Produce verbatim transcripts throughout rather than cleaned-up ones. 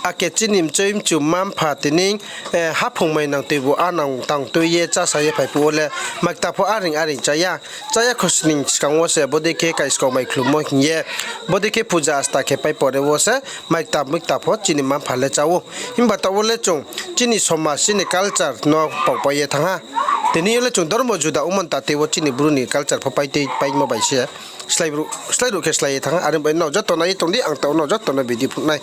Ake chini mchoi mchu mma mpha tini, eh, haphung mai nang tuibu a nang tang tui ye chása ye phai phuh wo le, maikta pho areing areing chá ya. Chá ya khosning skang wo se bodei khe kaiskau mai khlummo hing ye, bodei khe puja asta khe pai pore wo se maikta muikta pho chini mma mpha le chá ou. Himba taoh wo le chung chini somaj, chini culture no paoh pai ye thanng ha. Tini yo le chung dormo juda ongmo ni ta tei wo chini Bru ni culture pho pai tei paimo bai se slái ruh, slái ruh khe slái ye thanng ha. Are bai nrao joto nai ye tong di, ang taoh wo nrao joto no video phnuh nai.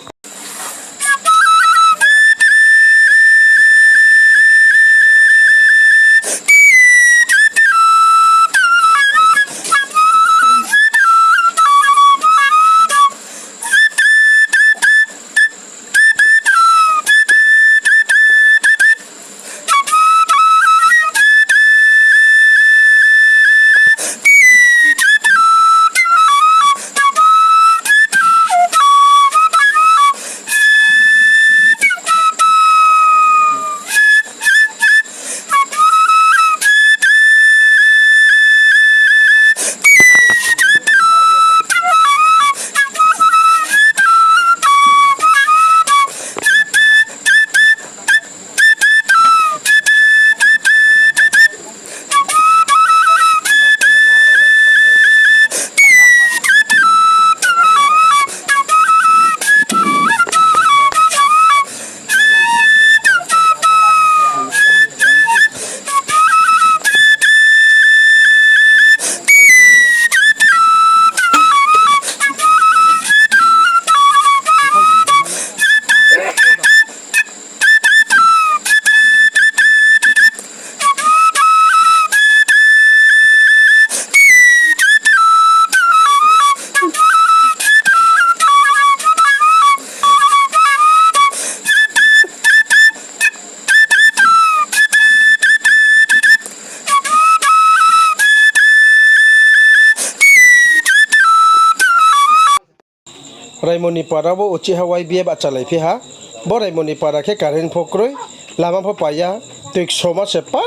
Raimoni para wo uchih ha Y B A bahchalaiphi ha. Bo Raimoni para khe current pho kroi, lama pho pai ya, tui ksoma se par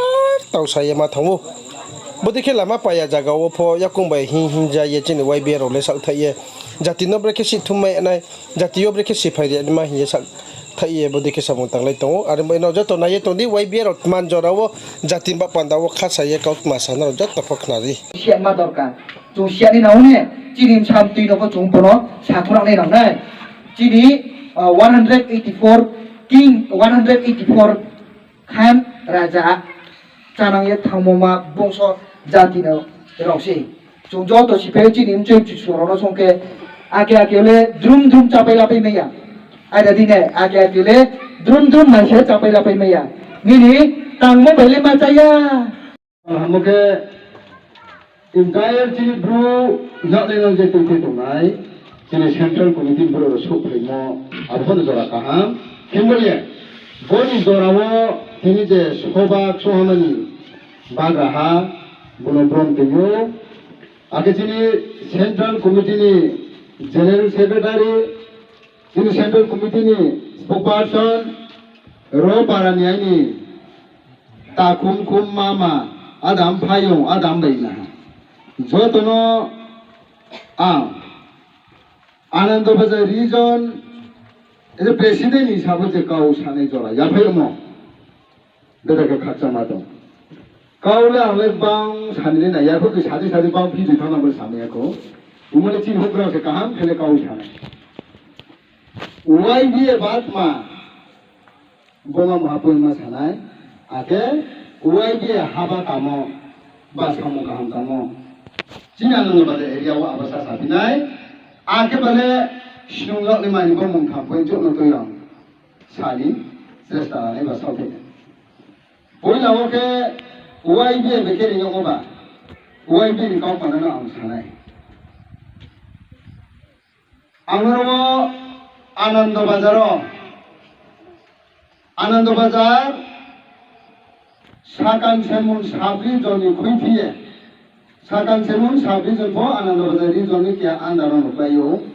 tau sa ye ma thanng ou. Bodei khe lama pai ya zaga wo pho yakung bai hing hing ja ye chini Y B A rao le saohthaih ye, jati no brekhe sihthum mai nai, jati yo brekhe siphai ri naima hing ye saohthaih ye bodei khe samung tanglai tong ou. Are bai nrao joto nai ye tong di, Y B A rao tman jora wo jati ni bah panda wo khasa ye kautma sa nrao joto pho khna di. Siya ma dorkar. Chung siya ni nang ou ne, chini bsa mtui no pho chung bo no sakhorang nai nang nai. Chini, ah, one hundred eighty-four king, one hundred eighty-four khan raja chanang ye thanngmo ma bongso jati no rao se. Chung joto siphai chini mchoi mchu rao no song khe, ake ake le drum drum chápai lapai mai ya. Aida di ne, ake ake le drum drum mai se chápai lapai mai ya. Nini tangmo bai le ma chá ya. Amo khe entire chini Bru yagnai no je tui khe tongnai, chini central committee Bru rao souhphaimo, abo pho no jora kaham. Himba ye, bo ni jora wo tini je soba ksohama ni bagraha, bo no brom tong ou. Akhe chini central committee ni general secretary, chini central committee ni spokesperson, ro para ni aini takhum khum mama, adam phayong, adam bai na. Joto no ang Anando Bazar region, president ni sabo je kau sanai jora yaphai omo. Beda khe khakchangma tong. Kau le ang le bang sani le nai ya kho, sadi sadi bang phi jui thang na bo sani ya kho. Omo le chini houhgra se kaham khe le kau sanai. Y B A batma, bo ma mahapoima sanai, akhe Y B A haba tamo, ba samung kaham tamo. Chini Anando Bazar area wo abo sa saphi nai, akhe ba le snung yag ni mani bo mung tham point chouh no tui rang. Sani, chesta nai ba saoh khe. Poila wo khe Y B A bai khe ring yagmo ba, Y B A ni kau panda no ang sanai. Ang oro wo Anando Bazar wo, Anando Bazar, Sakan Semon sub region ni khuiphi ye, Sakan Semon sub region pho Anando Bazar region ni keha under wo nuhlai ou.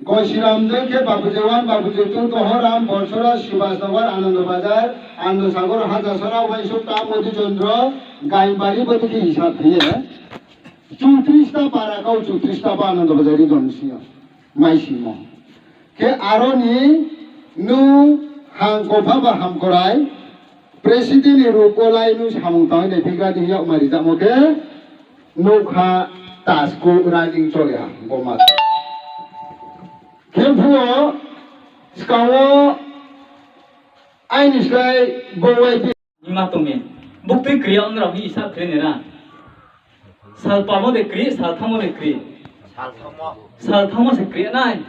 Gosiram dei khe Bapuji one, Bapuji two, Tohoram, Borsora, Subhas Nagar, Anando Bazar, Anando Sagar, Hajasora, Waisukta, Modhichandra, Gainbari, bodei khe hisab khe ye chutris ta para kau, chutris ta bo Anando Bazar region ni sing yo maisingmo. Khe aro ni Nung hangko pha ba hamkorai, president ni ruh kolai nung samung tang nai phi ga di yagma rijamo khe, nougkha tasku running chole ha, bo ma. Khe phuh wo, skang wo, aini slái bo wai phi. Ima tong mi. Buktui kri ya nrao hing isa kri ni ra. Salpamo de kri, salthangmo de kri. Salthangmo se kri nai.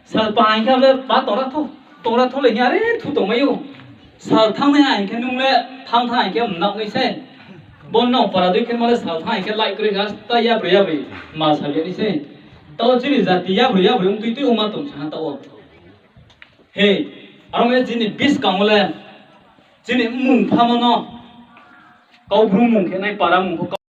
Salpa hing khe le ba tongra thou, tongra thou le hing are thu tongmai ou. Salthang nai hing khe nung le thang thang hing khe mnao nai se. Bo nrao para dei khe ma le salthang hing khe lai kri ga ta yabroi yabroi ma sa ya ni se. Taoh chini jati yabroi yabroi ong tui tui ongma tong sa ha taoh wo. He, aro ye chini buskang wo le, chini mmung phamo no, Kaubru mmung khe nai, para mmung khe